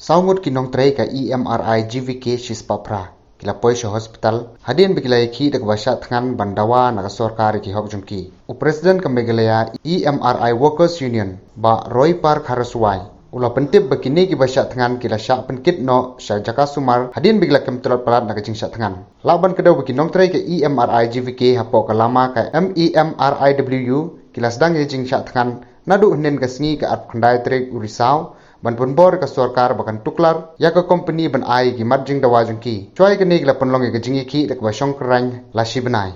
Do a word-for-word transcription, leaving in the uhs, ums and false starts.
Saw ngut ki nongtrei ka E M R I G V K shispah phra ki la poi sha hospital hadien ba ki la ïakhih da kaba shah thngan ban dawa na ka sorkar ïa ki hok jong ki. U President ka Meghalaya E M R I Workers Union, Bah Roypar Kharaswai, u la pyntip ba kine kiba shah thngan ki la shah pynkit noh sha jaka sumar hadien ba ki la kem tlot palat na ka jingshah thngan. Lah ban kdew ba ki nongtrei ka E M R I G V K hapoh ka lama ka M E M R I W U ki la sdang ïa ka jingshah thngan naduh hynnin ka sngi ka arphew khyndai tarik u Risaw ban pynbor ïa ka sorkar ba kan tuklar ïa ka kompani ban ai ïa ki mat jingdawa jong ki. Shuwa ïa kane ki la pynlong ïa ka jingïakhih da kaba shong kyraiñ la shi bnai.